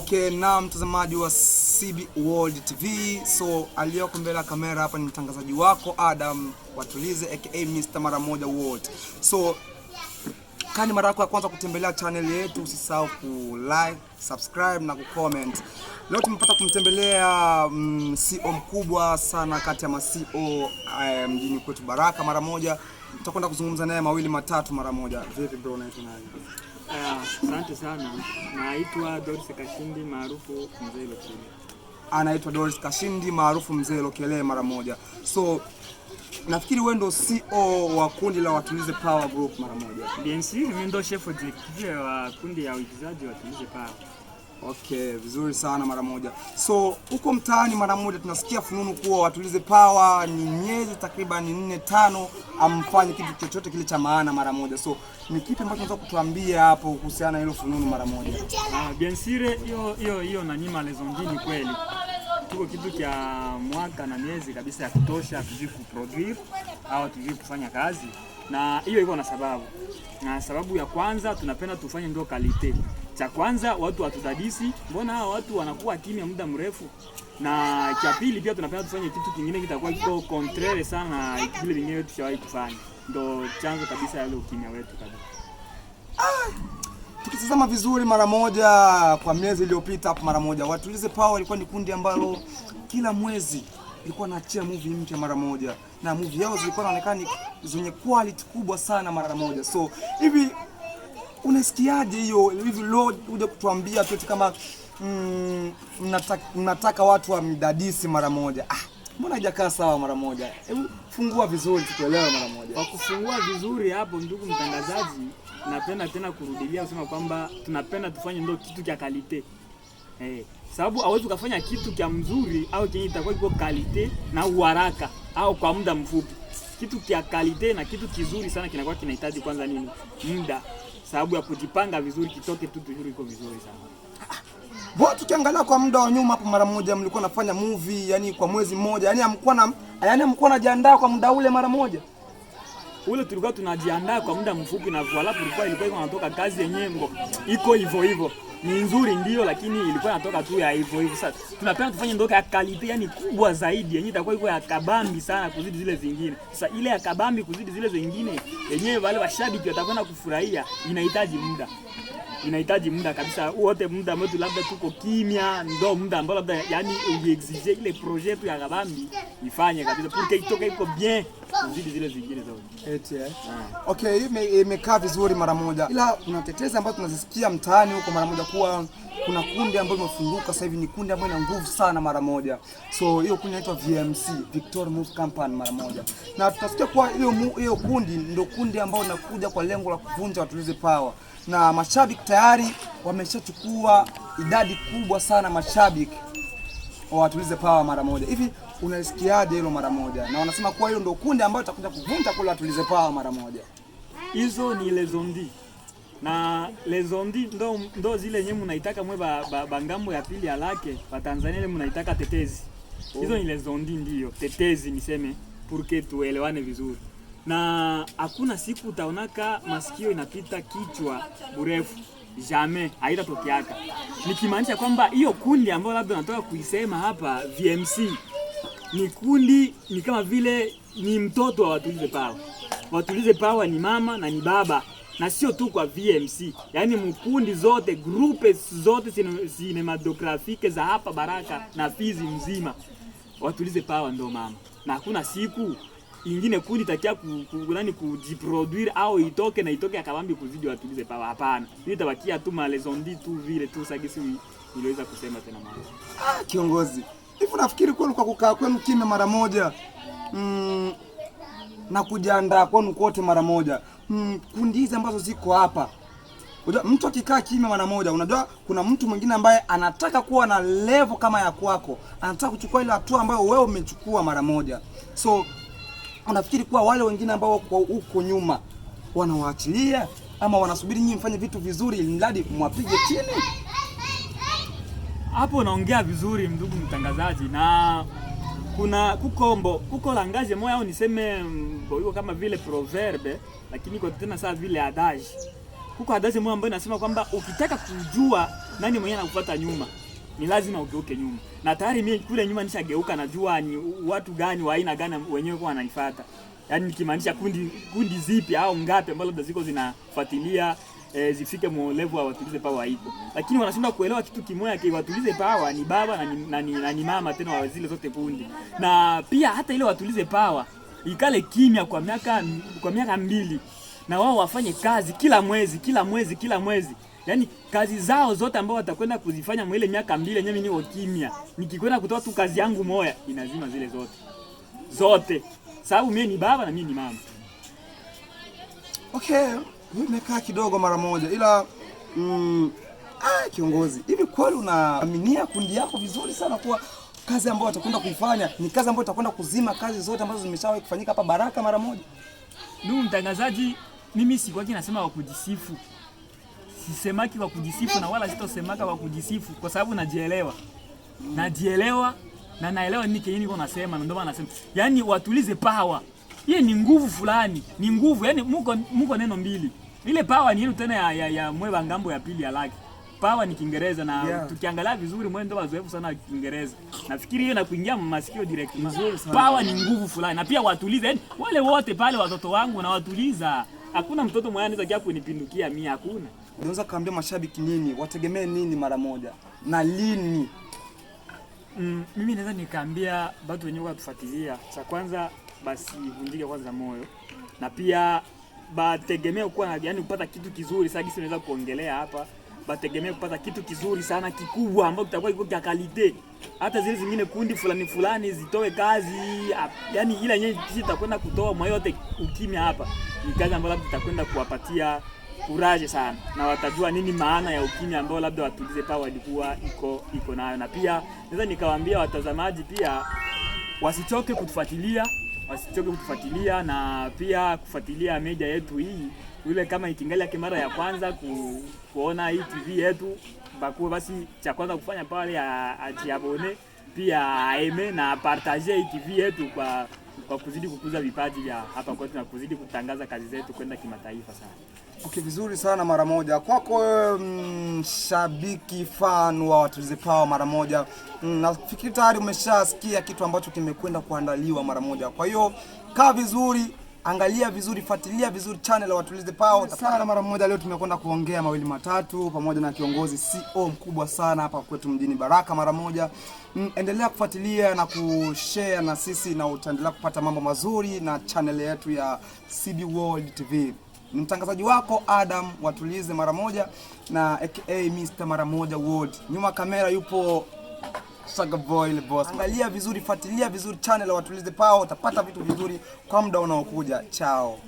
Okay, na mtazamaji wa CB World TV, so aliyoko mbele ya kamera hapa ni mtangazaji wako Adam Watulize aka Mr. Mara Moja World. So kama ni mara yako ya kwanza kutembelea channel yetu, usisahau ku like, subscribe na ku comment. Leo tumepata kumtembelea CEO mkubwa sana kati ya ma CEO mjini kwetu Baraka. Mara moja tutakwenda kuzungumza naye mawili matatu mara moja. Vipi bro, unaitwa nani? Asante sana. Naitwa Doris Kashindi maarufu Mzee Lokole. Anaitwa Doris Kashindi maarufu Mzee Lokele mara moja. So nafikiri wewe ndo CEO wa kundi la Watulize Power Group mara moja. Bien sûr, mimi ndo chef executive wa kundi ya uigizaji Watulize Power. Okay, vizuri sana mara moja. So huko mtaani mara moja tunasikia fununu kuwa Watulize Power ni miezi takriban 4 5 amfanye kitu chochote kile cha maana mara moja. So ni kipi ambacho unaweza kutuambia hapo kuhusiana na hilo fununu mara moja? Bien sûr, hiyo hiyo hiyo nanyima lezondi ni kweli. Tuko kitu cha mwaka na miezi kabisa ya kutosha tujui kuproduire au tujui kufanya kazi, na hiyo iko na sababu. Na sababu ya kwanza tunapenda tufanye ndio qualité. Cha kwanza watu watudadisi, mbona hawa watu wanakuwa kimya muda mrefu? Na cha pili pia tunapenda tufanye kitu kingine kitakuwa kiko contraire sana na vile vingine tushawahi kufanya. Ndo chanzo kabisa ya ile ukimya wetu kabisa. Tukitazama vizuri mara moja kwa miezi iliyopita hapo mara moja, Watulize Power ilikuwa ni kundi ambalo kila mwezi ilikuwa naachia movie mpya mara moja, na movie yao zilikuwa naonekana zenye quality kubwa sana mara moja. So hivi unasikiaje hiyo hivi leo uje kutuambia tu eti kama mnataka watu wa mdadisi mara moja? Ah, mbona haijakaa sawa mara moja? Hebu fungua vizuri tukuelewe mara moja. Kwa kufungua vizuri hapo, ndugu mtangazaji, napenda tena kurudilia kusema kwamba tunapenda tufanye ndo kitu cha qualité. Sababu hauwezi ukafanya kitu cha mzuri au chenye itakuwa iko qualité na uharaka au kwa muda mfupi. Kitu cha qualité na kitu kizuri sana kinakuwa kinahitaji kwanza nini? Muda. Sababu ya kujipanga vizuri kitoke tu tujuri iko vizuri sana. Bwana, tukiangalia kwa muda wa nyuma hapo mara moja mlikuwa nafanya movie yani kwa mwezi mmoja, yani hamkuwa na yani hamkuwa najiandaa kwa muda ule mara moja. Ule tulikuwa tunajiandaa kwa muda mfupi na voilà, tulikuwa ilikuwa iko natoka kazi yenyewe ngo iko hivyo hivyo. Ni nzuri ndio, lakini ilikuwa inatoka tu ya hivyo hivyo. Sasa tunapenda tufanye ndoka ya qualité yani kubwa zaidi yenyewe itakuwa iko ya kabambi sana kuzidi zile zingine. Sasa ile ya kabambi kuzidi zile zingine yenyewe wale washabiki watakwenda kufurahia, inahitaji muda. Inahitaji muda kabisa, wote muda ambao labda tuko kimya, ndo muda ambao labda yani uexige ile projet tu ya kabambi ifanye kabisa pour que itoke iko bien kuzidi zile zingine zote. Eti eh. Okay, imekaa vizuri mara moja, ila kuna tetezi ambazo tunazisikia mtaani huko mara moja kuwa kuna kundi ambalo limefunguka sasa hivi, ni kundi ambalo ina nguvu sana mara moja. So hiyo kundi inaitwa VMC, Victor Move Company mara moja, na tutasikia kuwa hiyo kundi ndio kundi ambalo linakuja kwa lengo la kuvunja Watulize Power, na mashabiki tayari wameshachukua idadi kubwa sana mashabiki wa Watulize Power mara moja. Hivi unasikiaje hilo mara moja? Na wanasema kuwa hilo ndio kundi ambalo litakuja kuvunja kule Watulize Power mara moja. Hizo ni lezondi na lezondi ndo zile yenyewe mnaitaka mwe ba ngambo ya pili ya lake ba Tanzania ile mnaitaka tetezi. Hizo ni lezondi, ndio tetezi niseme pour que tuelewane vizuri. Na hakuna siku utaonaka masikio inapita kichwa burefu, jamais haitatokeaka. Nikimaanisha kwamba hiyo kundi ambayo labda natoka kuisema hapa VMC ni kundi, ni kama vile ni mtoto wa Watulize Power. Watulize Power ni mama na ni baba, na sio tu kwa VMC, yaani mkundi zote groupes zote cinématographiques za hapa Baraka na Fizi mzima, Watulize Power ndo mama, na hakuna siku ingine kundi takia nani kujiproduire au itoke na itoke akabambi kuzidi Watulize Power. Hapana, hiyo itabakia tu malezondi tu vile tu sagisi iliweza kusema tena mwanzo. Ah, kiongozi, hivi nafikiri kwenu kwa kukaa kwenu kimya mara moja na kujiandaa kwenu kote mara moja kundi hizi ambazo ziko hapa, unajua mtu akikaa kimya mara moja, unajua kuna mtu mwingine ambaye anataka kuwa na level kama ya kwako, anataka kuchukua ile hatua ambayo wewe umechukua mara moja. So unafikiri kuwa wale wengine ambao wako huko nyuma wanawaachilia ama wanasubiri nyinyi mfanye vitu vizuri ili mradi mwapige chini? Hapo naongea vizuri ndugu mtangazaji, na kuna kukombo kuko langage moya au niseme mbo iko kama vile proverbe, lakini iko tena saa vile adage. Kuko adage moya ambayo inasema kwamba ukitaka kujua Nani mwenyewe anakufuata nyuma? Ni lazima ugeuke nyuma. Na tayari mimi kule nyuma nishageuka, najua ni watu gani wa aina gani wenyewe kwa wananifuata. Yaani nikimaanisha kundi zipi au ngapi ambalo labda ziko zinafuatilia zifike mu level wa Watulize Power iko. Lakini wanashindwa kuelewa kitu kimoja, ki Watulize Power ni baba na ni mama tena wa zile zote kundi. Na pia hata ile Watulize Power ikale kimya kwa miaka 2 na wao wafanye kazi kila mwezi kila mwezi kila mwezi, yaani kazi zao zote ambao watakwenda kuzifanya mwile miaka 2 yenyewe mimi niko kimya, nikikwenda kutoa tu kazi yangu moya inazima zile zote zote, sababu mimi ni baba na mimi ni mama. Okay, imekaa kidogo mara moja, ila kiongozi, hivi kweli unaaminia kundi yako vizuri sana kuwa kazi ambayo watakwenda kuifanya ni kazi ambayo itakwenda kuzima kazi zote ambazo zimeshawahi kufanyika hapa Baraka mara moja? Ndugu mtangazaji, mimi sikwaki nasema wa kujisifu, sisemaki wa kujisifu na wala sitosemaka wa kujisifu, kwa sababu najielewa, najielewa na naelewa nini kenye niko nasema, na ndio maana nasema yani Watulize Power hiyo ni nguvu fulani, ni nguvu yani, muko neno mbili, ile power ni yenu tena ya mwe ngambo ya pili ya laki. Power ni Kiingereza na tukiangalia vizuri mwe ndo wazoefu sana wa Kiingereza. Nafikiri hiyo na kuingia masikio direct. Nzuri sana. Power ni nguvu fulani na pia watulize, yani wale wote pale watoto wangu na watuliza. Hakuna mtoto mwenye anaweza kia kunipindukia mimi, hakuna. Unaweza kaambia mashabiki nini, wategemee nini mara moja na lini? Mimi naweza nikaambia watu wenyewe watufuatilia, cha kwanza basi vunjike kwanza moyo na pia bategemee kuwa na, yani kupata kitu kizuri. Sasa gisi naweza kuongelea hapa, bategemee kupata kitu kizuri sana kikubwa ambacho kitakuwa kiko cha qualité. Hata zile zingine kundi fulani fulani zitoe kazi, yani ile yenyewe sisi tutakwenda kutoa mwa yote ukimya hapa ni kazi ambayo labda tutakwenda kuwapatia courage sana na watajua nini maana ya ukimya ambao labda Watulize Power walikuwa iko nayo. Na pia naweza nikawaambia watazamaji pia wasichoke kutufuatilia, wasichoke kutufuatilia na pia kufuatilia media yetu hii. Yule kama ikingali yake mara ya kwanza kuona hii TV yetu, bakuwe basi cha kwanza kufanya pale ajiabonner, pia aime na partage hii TV yetu kwa kuzidi kukuza vipaji vya hapa kwetu na kuzidi kutangaza kazi zetu kwenda kimataifa sana. Okay, vizuri sana mara moja kwako wewe, shabiki fan wa Watulize Power mara moja. Nafikiri tayari umeshasikia kitu ambacho kimekwenda kuandaliwa mara moja. Kwa hiyo kaa vizuri, angalia vizuri, fuatilia vizuri channel ya Watulize Power sana mara moja. Leo tumekwenda kuongea mawili matatu pamoja na kiongozi CEO mkubwa sana hapa kwetu mjini Baraka mara moja. Endelea kufuatilia na kushare na sisi na utaendelea kupata mambo mazuri na channel yetu ya CB World TV. Ni mtangazaji wako Adam Watulize mara moja na aka Mr mara moja World. Nyuma kamera yupo Sugar Boy le boss. Angalia vizuri, fuatilia vizuri channel ya Watulize Power, utapata vitu vizuri kwa muda unaokuja. Chao.